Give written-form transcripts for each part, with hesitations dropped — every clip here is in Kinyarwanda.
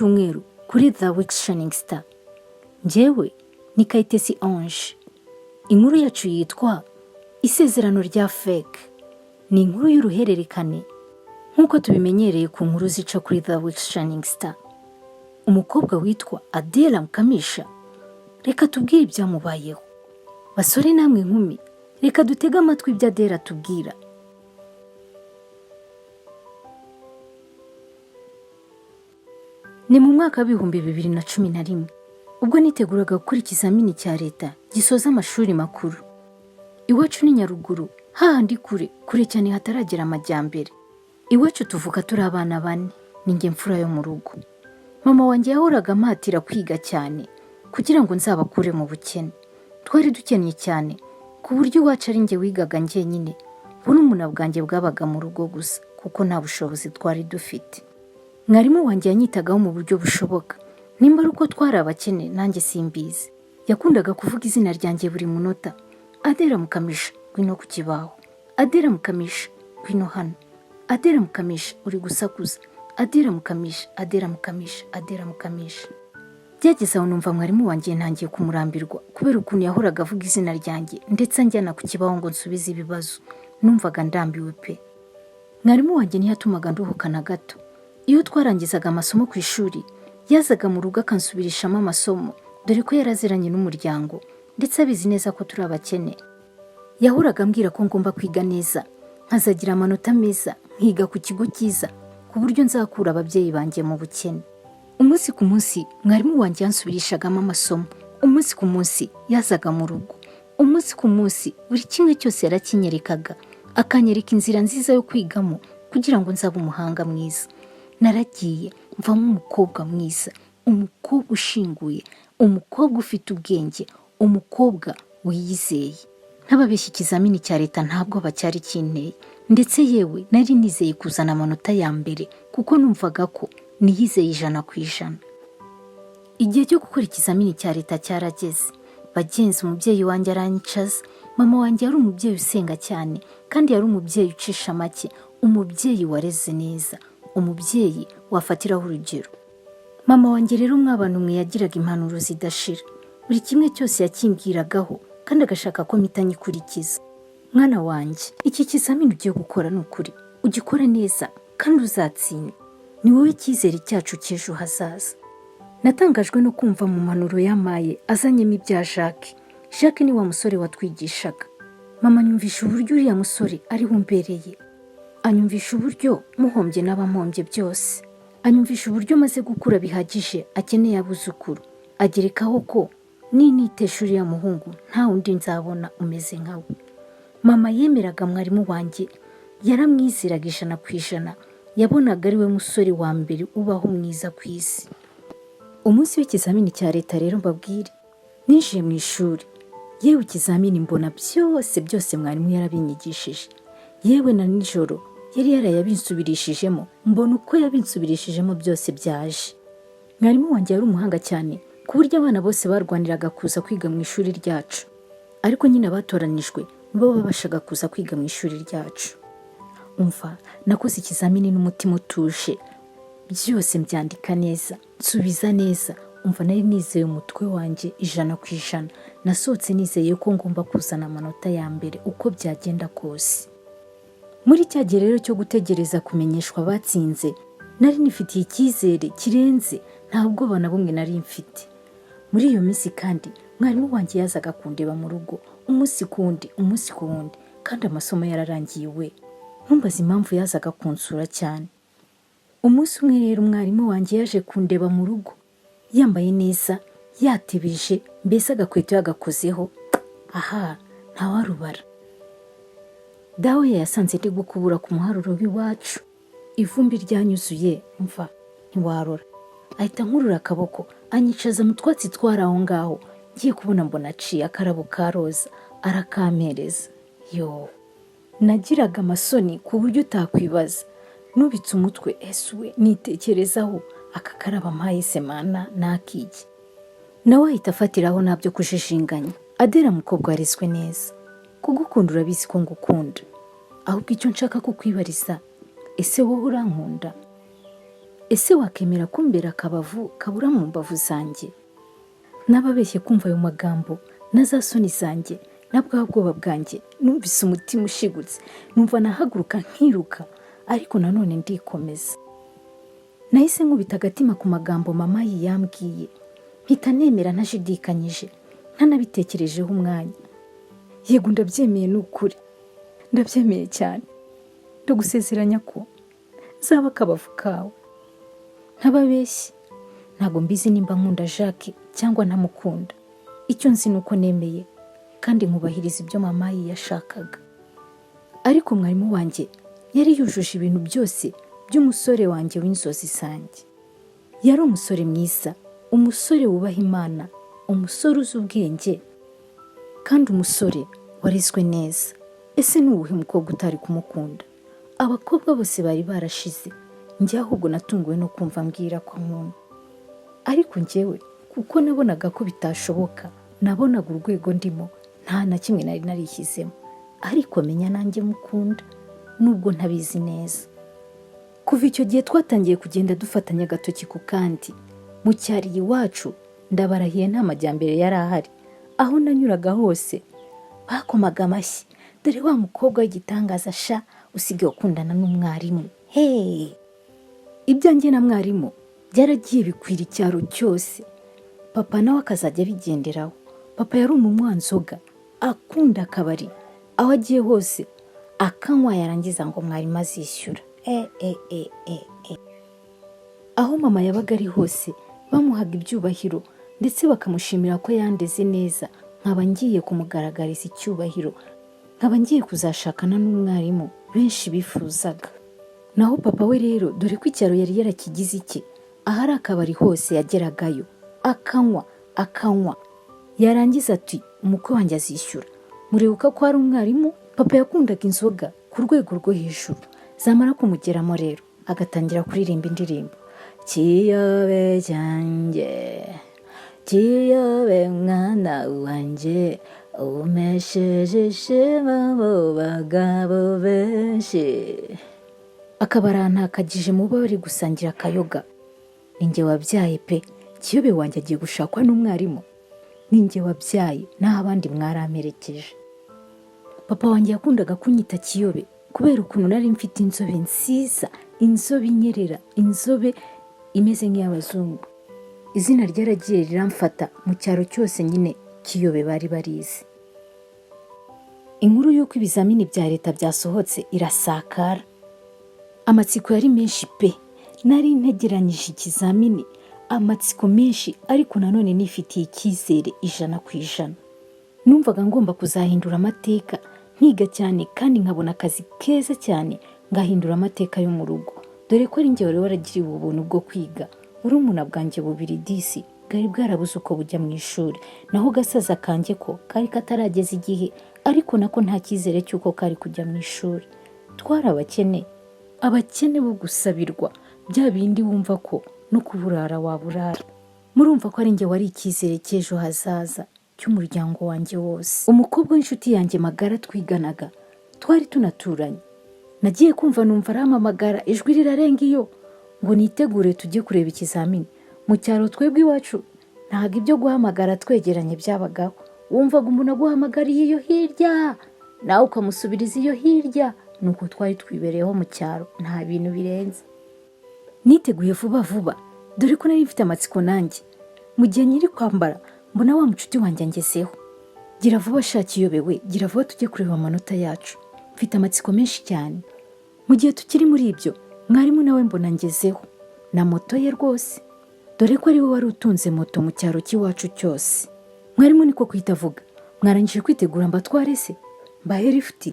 cyumweru kuri The Week Shining Star. Njyewe ni Kayitesi Ange. Inkuru yacu yitwa Isezerano rya Fake. Ni inkuru y'uruhererekane nk'uko tubimenyereye ku nkuru zica kuri The Week Shining Star. Umukobwa witwa Adela Mukamisha, reka tubwire ibyamubayeho. Basore namwe nkumi, reka dutege amatwi ibyo Adela atubwira. Ni mu mwaka w'2011 ubwo niteguraga gukora ikizamini cya leta gisoza amashuri makuru. Iwacu ni Nyaruguru, hahandi kure kure cyane hataragera amajyambere. Iwacu tuvuka turi abana bane, ni njye mfura yo mu rugo. Mama wanjye yahoraga ampatira kwiga cyane kugira ngo nzabakure mu bukene. Twari dukennye cyane ku buryo iwacu ari njye wigaga njyenyine, burumuna bwanjye bwabaga mu rugo gusa kuko nta bushobozi twari dufite. Mwarimu wanjye yanyitagaho mu buryo bushoboka, nimba ari uko twari abakene nanjye simbizi. Yakundaga kuvuga izina ryanjye buri munota: Adela Mukamisha, ngwino ku kibaho. Adela Mukamisha, ngwino hano. Adela Mukamisha, uri gusakuza. Adela Mukamisha, Adela Mukamisha, Adela Mukamisha. Byageze aho numva mwarimu wanjye ntangiye kumurambirwa kubera ukuntu yahoraga avuga izina ryanjye ndetse anjyana ku kibaho ngo nsubize ibibazo. Numvaga ndambiwe pe. Mwarimu wanjye ntiyatumaga nduhuka na gato. Iyo twarangizaga amasomo ku ishuri, yazaga mu rugo akansubirishamo amasomo, dore ko yaraziranye n'umuryango ndetse abizi neza ko turi abakene. Yahoraga ambwira ko ngomba kwiga neza, nkazagira amanota meza, nkiga ku kigo cyiza ku buryo nzakura ababyeyi banjye mu bukene. Umunsi ku munsi mwarimu wanjye yansubirishagamo amasomo, umunsi ku munsi yazaga mu rugo, umunsi ku munsi buri kimwe cyose yarakinyerekaga, akanyereka inzira nziza yo kwigamo kugira ngo nzabe umuhanga mwiza. Naragiye mvamo umukobwa mwiza, umukobwa ushinguye, umukobwa ufite ubwenge, umukobwa wiyizeye. Ntababeshya, ikizamini cya leta ntabwo cyari kinteye, ndetse yewe nari nizeye kuzana amanota ya mbere kuko numvaga ko niyizeye 100%. Igihe cyo gukora ikizamini cya leta cyarageze. Bagenzi, umubyeyi wanjye aranyicaza. Mama wanjye yari umubyeyi usenga cyane kandi yari umubyeyi ucisha make, umubyeyi wareze neza, umubyeyi wafatiraho urugero. Mama wanjye rero mw'abantu mwe yagiraga impanuro zidashira. Buri kimwe cyose yakimbwiragaho kandi agashaka ko mpita nyikurikiza. Mwana wanjye, iki kizamini ugiye gukora ni ukuri ugikore neza kandi uzatsinda. Ni wowe icyizere cyacu cy'ejo hazaza. Natangajwe no kumva mu mpanuro yamaye azanyemo ibya Jacques. Jacques ni wa musore watwigishaga. Mama anyumvisha uburyo uriya musore ariwe umbereye, anyumvisha uburyo muhombye n'abampombye byose, anyumvisha uburyo maze gukura bihagije akeneye abuzukuru, agerekaho ko ninitesha uriya muhungu nta wundi nzabona umeze nkawe. Mama yemeraga mwarimu wanjye, yaramwizeraga 100%, yabonaga ari we musore wa mbere ubaho mwiza ku isi. Umunsi w'ikizamini cya leta rero mbabwire, ninjiye mu ishuri, yewe ikizamini mbona byose byose mwarimu yarabinyigishije, yewe na nijoro yari yarayabinsubirishijemo, mbona uko yabinsubirishijemo byose byaje. Mwarimu wanjye yari umuhanga cyane ku buryo abana bose barwaniraga kuza kwiga mu ishuri ryacu, ariko nyine abatoranijwe nibo babashaga kuza kwiga mu ishuri ryacu. Umva, nakoze ikizamini n'umutima utuje, byose mbyandika neza, nsubiza neza. Umva, nari nizeye umutwe wanjye 100%. Nasohotse nizeye ko ngomba kuzana amanota ya mbere uko byagenda kose. Muri cya gihe rero cyo gutegereza kumenyeshwa abatsinze, nari nifitiye icyizere kirenze, nta bwoba na bumwe nari mfite. Muri iyo minsi kandi mwarimu wanjye yazaga kundeba mu rugo umunsi ku wundi, umunsi ku wundi, kandi amasomo yararangiye we. Ntumbaze impamvu yazaga kunsura cyane. Umunsi umwe rero umwarimu wanjye yaje kundeba mu rugo, yambaye neza, yatebeje, mbese agakweto yagakozeho, aha ntawarubara. Dawe yasanze ndi gukubura ku muharuro w'iwacu, ivumbi ryanyuzuye, mva ntiwarora. Ahita nkurura akaboko anyicaza mu twatsi twari aho ngaho. Ngiye kubona mbona aciye akarabo ka roza arakampereza. Yo, nagiraga amasoni ku buryo utakwibaza. Nubitse umutwe, esuwe nitekerezaho aka karabo ampaye semana nakiki. Nawe ahita afatiraho ntabyo kujijinganya. Adela mukobwa warezwe neza, kugukunda urabizi ko ngukunda, ahubwo icyo nshaka kukwibariza, ese wowe urankunda? Ese wakemera kumbera akabavu kabura mu mbavu zanjye? Nababeshye kumva ayo magambo na za soni zanjye na bwa bwoba bwanjye, numvise umutima ushigutse, numva nahaguruka nkiruka, ariko nanone ndikomeza. Nahise nkubita agatima ku magambo mama yambwiye, mpita nemera ntashidikanyije, ntanabitekerejeho umwanya. Yego, ndabyemeye, ni ukuri ndabyemeye cyane, ndagusezeranya ko nzaba akabavu kawe. Ntababeshye, ntabwo mbizi nimba nkunda Jacques cyangwa ntamukunda. Icyo nzi ni uko nemeye kandi nkubahiriza ibyo mama yashakaga. Ariko mwarimu wanjye yari yujuje ibintu byose by'umusore wanjye w'inzozi zanjye. Yari umusore mwiza, umusore wubaha Imana, umusore uzi ubwenge kandi umusore warezwe neza. Ese ni uwuhe mukobwa utari kumukunda? Abakobwa bose bari barashize, njye ahubwo natunguwe no kumva mbwira ko ankunda. Ariko njyewe kuko nabonaga ko bitashoboka, nabonaga urwego ndimo nta na kimwe nari narishyizemo, ariko menya nanjye mukunda nubwo ntabizi neza. Kuva icyo gihe twatangiye kugenda dufatanya agatoki ku kandi. Mu cyaro iwacu, ndabarahiye, nta majyambere yari ahari. Aho nanyuraga hose bakomaga amashyi: "Dore wa mukobwa w'igitangaza sha, usigaye ukundana n'umwarimu heee!" Ibyanjye na mwarimu byaragiye bikwira icyaro cyose, papa nawe akazajya abigenderaho. Papa yari umunywanzoga, akunda akabari, aho agiye hose akanywa, yarangiza ngo mwarimu azishyura. E e e e e! Aho mama yabaga ari hose bamuhaga ibyubahiro, ndetse bakamushimira ko yandeze neza, nkaba ngiye kumugaragariza icyubahiro, nkaba ngiye kuzashakana n'umwarimu benshi bifuzaga. Naho papa we rero, dore ko icyaro yari yarakigize icye, ahari akabari hose yageragayo akanywa, akanywa, yarangiza ati: "Umukwe wanjye azishyura." Muribuka ko ari umwarimu. Papa yakundaga inzoga ku rwego rwo hejuru, zamara kumugeramo rero agatangira kuririmba indirimbo: "Kiyobe cyanjye, kiyobe mwana wanjye, umesheje ishema mu bagabo benshi." Akaba arantakagije mu bo bari gusangira akayoga. Ninjye wabyaye pe! Kiyobe wanjye agiye gushakwa n'umwarimu. Ninjye wabyaye, naho abandi mwaramperekeje. Papa wanjye yakundaga kunyita Kiyobe kubera ukuntu nari mfite inzobe nziza, inzobe inyerera, inzobe imeze nk'iy'abazungu. Izina ryaragiye riramfata mu cyaro cyose nyine, Kiyobe bari barizi. Inkuru y'uko ibizamini bya leta byasohotse irasakara. Amatsiko yari menshi pe! Nari ntegeranyije ikizamini amatsiko menshi, ariko nanone nifitiye icyizere 100%. Numvaga ngomba kuzahindura amateka, nkiga cyane kandi nkabona akazi keza cyane, ngahindura amateka yo mu rugo, dore ko ari njye wari waragiriwe ubuntu bwo kwiga. Burumuna bwanjye bubiri disi bwari bwarabuze uko bujya mu ishuri, naho gasaza kanjye ko kari katarageza igihe, ariko nako nta cyizere cy'uko kari kujya mu ishuri. Twari abakene, abakene bo gusabirwa, bya bindi wumva ko no kuburara waburara. Murumva ko ari njye wari icyizere cy'ejo hazaza cy'umuryango wanjye wose. Umukobwa w'inshuti yanjye magara twiganaga, twari tunaturanye, nagiye kumva numva arampamagara, ijwi rirarenga iyo, ngo nitegure tujye kureba ikizamini. Mu cyaro twebwe iwacu ntabwo ibyo guhamagara twegeranye byabagaho. Wumvaga umuntu aguhamagariye iyo hirya, nawe ukamusubiriza iyo hirya. Nuko twari twibereyeho mu cyaro, nta bintu birenze. Niteguye vuba vuba, dore ko nari mfite amatsiko nanjye. Mu gihe nyiri kwambara, mbona wa mucuti wanjye angezeho: "Gira vuba sha Kiyobewe, gira vuba tujye kureba amanota yacu, mfite amatsiko menshi cyane." Mu gihe tukiri muri ibyo, mwarimu nawe mbona ngezeho na moto ye rwose, dore ko ari we wari utunze moto mu cyaro cy'iwacu cyose. Mwarimu niko guhita avuga: "Mwarangije kwitegura mbatware se, mbahe lifuti?"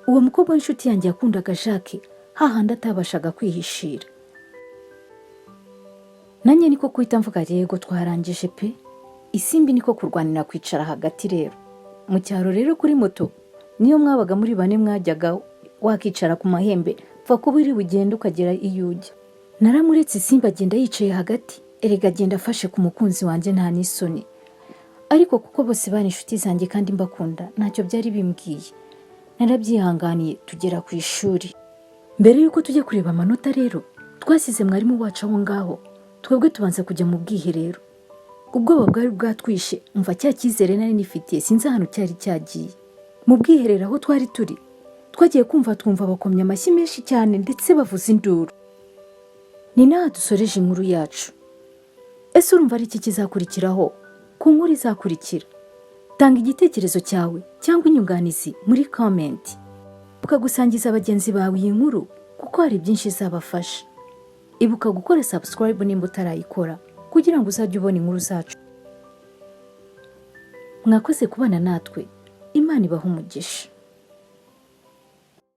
Uwo mukobwa w'inshuti yanjye yakundaga Jacques hahandi atabashaga kwihishira. Nanjye niko guhita mvuga: "Yego, twarangije pe." Isimbi niko kurwanira kwicara hagati rero. Mu cyaro rero kuri moto, niyo mwabaga muri bane, mwajyaga wakicara ku mahembe, pfa kuba uri bugende ukagera iyo ujya. Naramuretse, Isimbi agenda yicaye hagati. Erega agenda afashe ku mukunzi wanjye, nta n'isoni. Ariko kuko bose bari inshuti zanjye kandi mbakunda, ntacyo byari bimbwiye, narabyihanganiye tugera ku ishuri. Mbere y'uko tujya kureba amanota rero, Twasize mwarimu wacu aho ngaho, twebwe tubanza kujya mu bwiherero. Ubwoba bwari bwatwishe. Mva, cya cyizere nari nifitiye sinzi ahantu cyari cyagiye. Mu bwiherero aho twari turi, twagiye kumva twumva bakomye amashyi menshi cyane, ndetse bavuza induru. Ni n'aha dusoreje inkuru yacu. Ese urumva ari iki kizakurikiraho ku nkuru izakurikira? Tanga igitekerezo cyawe cyangwa inyunganizi muri comment. Ukagusangiza bagenzi bawe iyi nkuru, kuko hari byinshi izabafasha. Ibuka gukora subscribe nimba utarayikora, kugira ngo uzajye ubona inkuru zacu. Mwakoze kubana natwe, Imana ibahe umugisha.